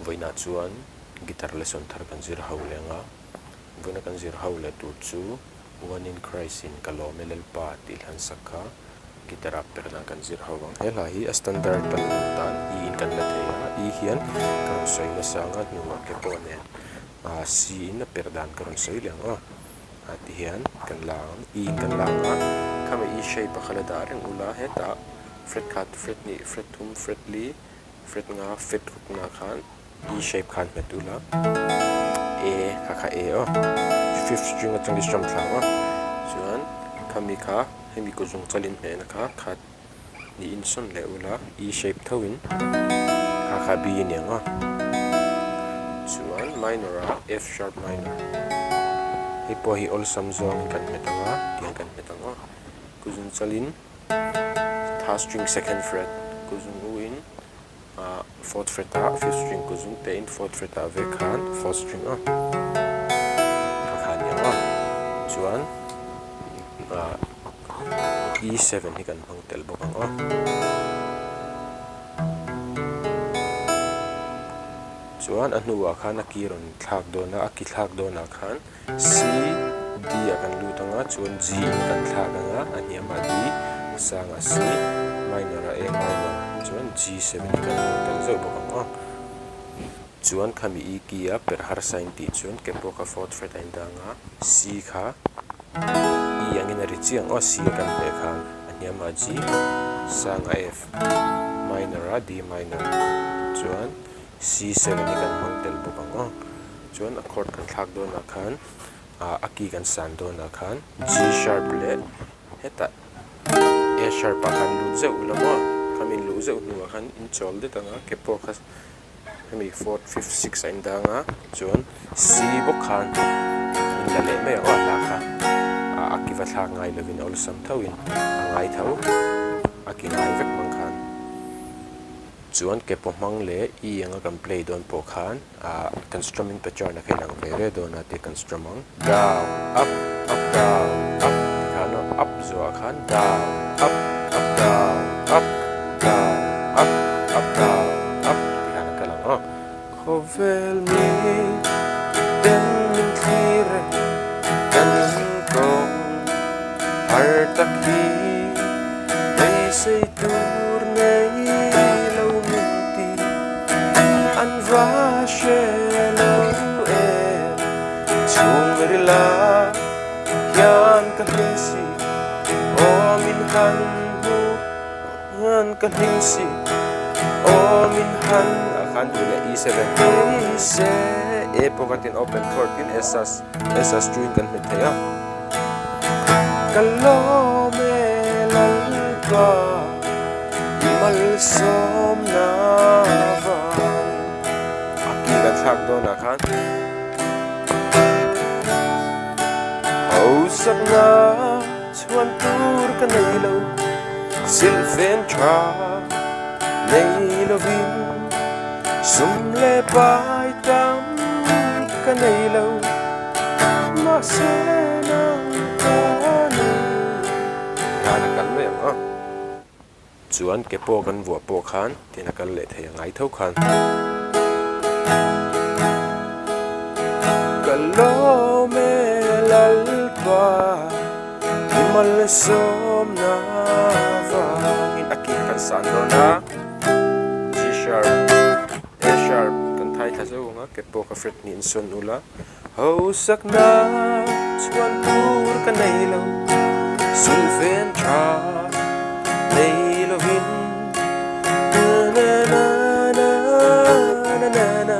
Vawiinah chuan guitar lesson thar kan zir ho leh ang a, vawiina kan zir ho leh tur chu One in Christ in ka lawm e Lalpa tih hlan sak kha guitar ah per dan kan zir ho ang. He hla hi a standard kan hmuh dan E in kan la thei a, E hian ka rawn sawi nasa ang a hnuah ke pawh nen C in a per dan ka rawn sawi leh ang aw. Ah ti hian kan la ang, E in kan la ang a, khami E shape a kha la dah reng ula hetah fret khat, fret hnih, fret thum, fret li, fret nga, fret ruk na khan E shape khan hmet ula, A kha kha A aw, fifth string atangin strum thla ang aw, chuan khami kha hemi kut zung chalin hmehna kha khat hnih in sawn leh ula E shape tho in kha kha B a ni ang aw, chuan minor ah F sharp minor hei pawh hi awlsam zawngin kan hmet ang a tiang kan hmet ang aw, kut zung chalin third string second fret kut zung u in. Ah fourth fret ah fifth string ku zum te in fourth fret ah vek khan fourth string a kha kha a ni ang a chuan ah E seven hi kan hmang tel bawk ang a chuan a hnuah khan a ki rawn thlak dawn a a ki thlak dawnah khan C, D ah kan lut ang a, chuan G in kan thlak ang a, a hniamah D, a sangah C, minor ah A minor, chuan G seven hi kan hmang tel zeuh bawk ang aw. Chuan khami E key a per harsa in tih chuan ke pawh kha fourth fret a indang a, C kha E angin a ri chiang aw, C a kan hmeh khan a hniamah G, sangah F, minor ah D minor, chuan C seven hi kan hmang tel bawk ang aw. Chuan a chord kan thlak dawnah khan ah a key kan san dawnah khan G sharp leh hetah A sharp ah khan lut zeuh ula maw khami in luh zeuh hnuah khan in chawl det ang a ke pawh kha hemi fourth fifth sixth a indang a chuan C bawk khan in la leh mai ang aw a hla kha ah a ki va thlak ngai lovin awlsam thoin a ngai tho a ki ngai vek mang khan. Chuan ke pawh hmang leh E anga kan play dawn pawh khan ah kan strumming pattern a kha inang ve ve dawn a tih kan strum ang. Down, up, up, down, up ti khan aw, up zuah khan down, up, up, down, up, down, up, up, down, up ti khan a kal ang aw. Khawvel mi ten min thlir e, kan kawng har tak hi beisei tur nei lo min ti an va hre lo em. Chhungrila hian ka hlim si, aw min han hmu. Hian ka hlim si aw min han ah khan duh leh E seven E se A pawh kha tin open chord tin A sus A sus two in kan hmet thei a. Ka lawm e Lalpa i malsawmna vangin a ki kan thlak dawnah khan hausakna Chhuan tur ka nei lo, silhfen tha nei lovin Sum leh pai tam ka nei lo, mahse nang ka nei. Khan a kal mai ang a, chuan ke pawh kan vuah pawh khan tin a kal leh thei a ngai tho khan. Ka lawm e Lalpa i malsawmna vangin a ki kha kan san dawn a, G sharp, A sharp kan thai thla zo ang a, ke pawh ka fret niin sawn ula. Hausakna chhuan tur ka nei lo, sulfen tha nei lovin na na na na na na na na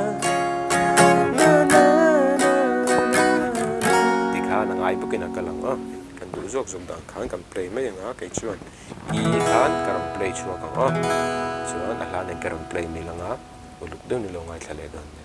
na na na ti khan a ngai bawkin a kal ang a, kan duh zawk zawk dan khan kan play mai ang a, kei chuan e khan ka rawn play chhuak ang a, chuan a hla nen ka rawn play mil ang a, uluk deuh ni lo ngaithla leh dawn nia.